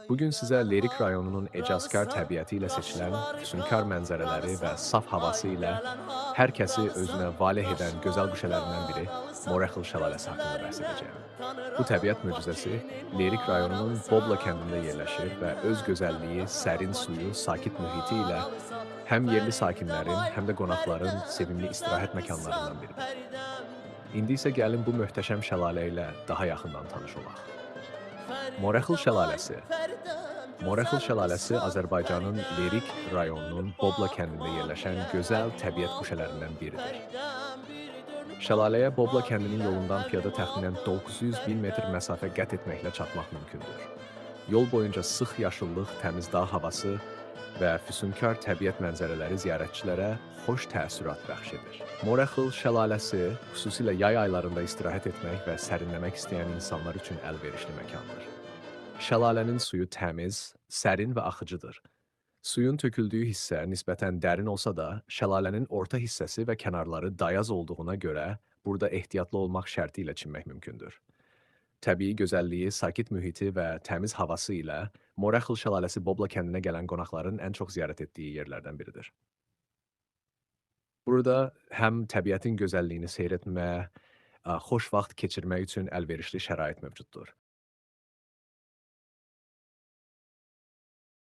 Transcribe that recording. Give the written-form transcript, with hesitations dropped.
Bugün sizə Lerik rayonunun ecazkar təbiəti ilə seçilən füsunkar mənzərələri və saf havası ilə hər kəsi özünə valeh edən gözəl guşələrindən biri Morəxıl şəlaləsi haqqında bəhs edəcəyəm. Bu təbiət möcüzəsi Lerik rayonunun Bobla kəndində yerləşir və öz gözəlliyi, sərin suyu, sakit mühiti ilə həm yerli sakinlərin, həm də qonaqların sevimli istirahət məkanlarından biridir. İndi isə gəlin bu möhtəşəm şəlalə ilə daha yaxından tanış olaq. Morəxıl şəlaləsi. Morəxıl şəlaləsi Azərbaycanın Lerik rayonunun Bobla kəndində yerləşən gözəl təbiət guşələrindən biridir. Şəlaləyə Bobla kəndinin yolundan piyada təxminən 900-1000 metr məsafə qət etməklə çatmaq mümkündür. Yol boyunca sıx yaşıllıq, təmiz dağ havası və füsunkar təbiət mənzərələri ziyarətçilərə xoş təəssürat bəxş edir. Morəxıl şəlaləsi xüsusilə yay aylarında istirahət etmək və sərinləmək istəyən insanlar üçün əlverişli məkandır. Şəlalənin suyu təmiz, sərin və axıcıdır. Suyun töküldüyü hissə nisbətən dərin olsa da, şəlalənin orta hissəsi və kənarları dayaz olduğuna görə burada ehtiyatlı olmaq şərti ilə çimmək mümkündür. Təbii gözəlliyi, sakit mühiti və təmiz havası ilə Morəxıl şəlaləsi Bobla kəndinə gələn qonaqların ən çox ziyarət etdiyi yerlərdən biridir. Burada həm təbiətin gözəlliyini seyr etməyə, xoş vaxt keçirmək üçün əlverişli şərait mövcuddur.